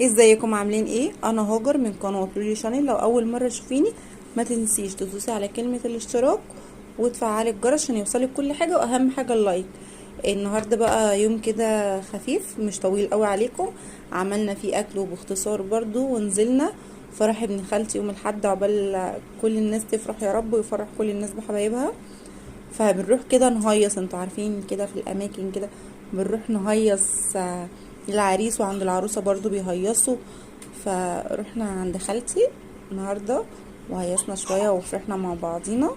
ازيكم عاملين ايه؟ انا هاجر من قناة لولي شانيل. لو اول مرة تشوفيني ما تنسيش تدوسي على كلمة الاشتراك وتفعلي الجرس عشان يوصلك كل حاجة، واهم حاجة ال like. النهارده بقى يوم كده خفيف مش طويل قوي عليكم، عملنا فيه اكل وباختصار برضو، ونزلنا فرح ابن خالتي يوم الاحد. عقبال كل الناس تفرح يا رب، ويفرح كل الناس بحبايبها. فبنروح كده نهيص، انتوا عارفين كده في الاماكن كده بنروح نهيص العريس وعند العروسة برضو بيهيصوا. فروحنا عند خالتي النهارده وهيصنا شوية وفرحنا مع بعضينا.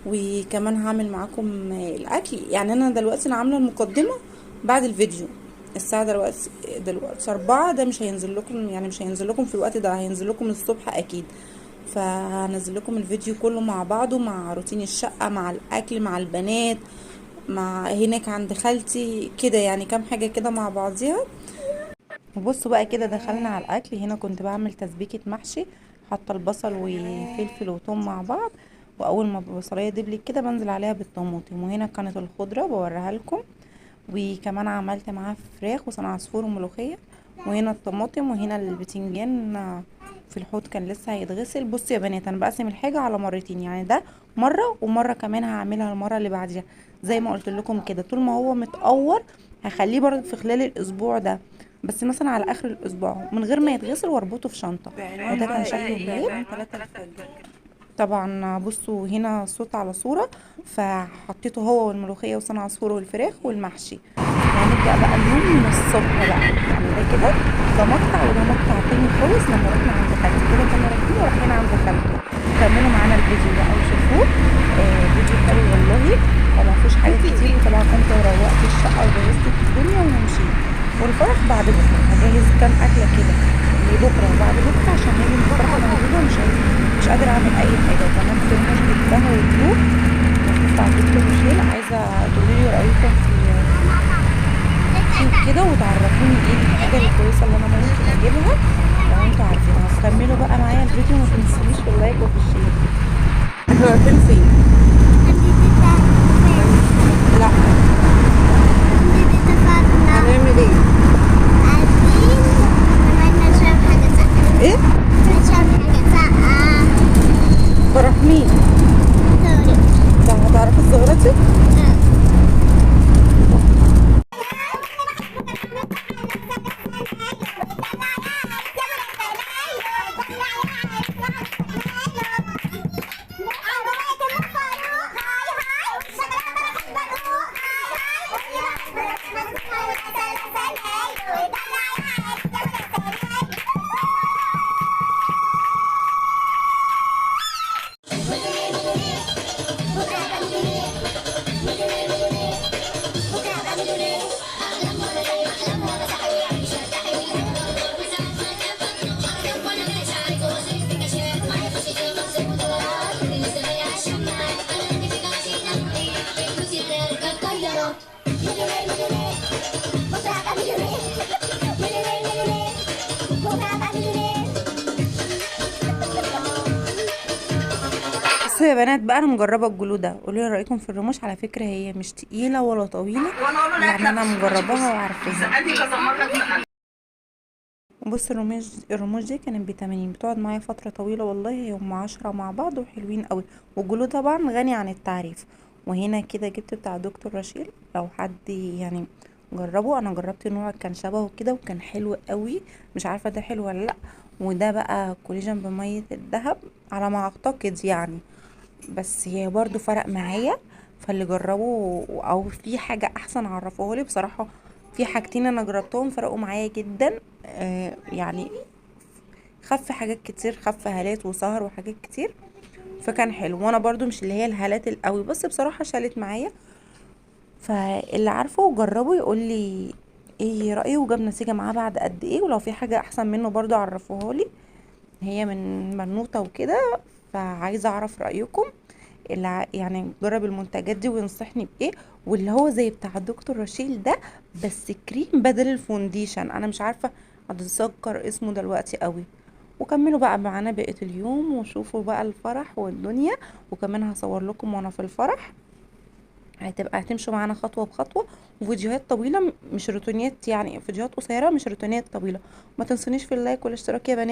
وكمان هعمل معاكم الاكل، يعني انا دلوقتي عامله المقدمة بعد الفيديو. الساعة دلوقتي 4، ده مش هينزل لكم، يعني مش هينزل لكم في الوقت ده، هينزل لكم الصبح اكيد. فهنزل لكم الفيديو كله مع بعضه، مع روتين الشقة، مع الاكل، مع البنات، مع هناك عند خالتي كده، يعني كام حاجة كده مع بعضيها. وبصوا بقى كده دخلنا على الاكل. هنا كنت بعمل تسبيكه محشي، حاطه البصل وفلفل وثوم مع بعض، واول ما البصلايه دبلت كده بنزل عليها بالطماطم. وهنا كانت الخضرة بوريها لكم، وكمان عملت معاها فراخ وصنع عصفور وملوخيه. وهنا الطماطم، وهنا البتنجان في الحوض كان لسه هيتغسل. بصوا يا بنات، انا بقسم الحاجة على مرتين، يعني ده مرة ومرة كمان هعملها المرة اللي بعديها. زي ما قلت لكم كده، طول ما هو متقور هخليه برده في خلال الاسبوع ده، بس مثلا على اخر الاسبوع من غير ما يتغسل، واربطه في شنطه. وده كان شكله بالليل طبعا. بصوا هنا صوت على صوره، فحطيته هو والملوخيه وصنع عصفور والفراخ والمحشي. وهنبدا بقى اليوم من الصبح بقى، يعني ده كده ده مقطع وده مقطع تاني خالص. لما رحنا عند خالتي كده كنا رايحين ورايحين عند خالته. كملوا معانا الفيديو بقى وشوفوه، فيديو حلو والله وما فيهوش حاجة كتير. وطبعا قمت وروقت الشقة وجهزت الدنيا ومشيت. والفرح بعد بكره، هجهز كام اكله كده لبكرة وبعد بكره عشان هاجي من الفرح موجودة، مش قادرة اعمل اي حاجة. وكمان في رموش جبتها وبلو بتاع دكتور ميشيل، عايزه تقولي لي رايكم فيه كده، وتعرفوني ايه الحاجة الكويسة اللي انا ممكن اجيبها لو انتوا عارفينها. كملوا بقى معايا الفيديو، ما تنسونيش في ال like وفي ال share. احنا رايحين فين؟ لا هنعمل ايه؟ نشرب حاجة ساقعة. ايه؟ نشرب حاجة ساقعة. فرح مين؟ طارق. ده هتعرفي الزغرتي؟ بصوا يا بنات بقى، انا مجربه ال glue ده، قولوا لي رايكم في الرموش. على فكرة هي مش تقيلة ولا طويلة، يعني انا مجرباها وعارفاها. بصوا الرموش دي كانت ب80، بتقعد معايا فترة طويلة والله، هم 10 مع بعض وحلوين قوي. وال glue طبعا غني عن التعريف. وهنا كده جبت بتاع دكتور رشيل، لو حد يعني جربه، انا جربت نوع كان شبهه كده وكان حلو قوي، مش عارفه ده حلو ولا لا. وده بقى كولاجين بميه الذهب على ما اعتقد يعني، بس هي برضو فرق معايا. فاللي جربه او في حاجة احسن عرفوها لي بصراحة. في حاجتين انا جربتهم فرقوا معايا جدا، يعني خف حاجات كتير، خف هالات وسهر وحاجات كتير، فكان حلو. وانا برضو مش اللي هي الهالات القوي، بس بصراحة شالت معايا. فاللي عارفه وجربه يقول لي ايه رايه وجاب نتيجة معاه بعد قد ايه، ولو في حاجة احسن منه برضو عرفوها لي. هي من بنوته وكده، فعايزه اعرف رايكم اللي يعني جرب المنتجات دي وينصحني بايه. واللي هو زي بتاع الدكتور رشيل ده، بس كريم بدل ال foundation، انا مش عارفه اتذكر اسمه دلوقتي قوي. وكملوا بقى معانا بقية اليوم وشوفوا بقى الفرح والدنيا، وكمان هصور لكم وانا في الفرح. هتبقى هتمشوا معانا خطوة بخطوة، وفيديوهات طويلة مش روتينات، يعني فيديوهات قصيرة مش روتينات طويلة. ما تنسونيش في ال like والاشتراك يا بنات.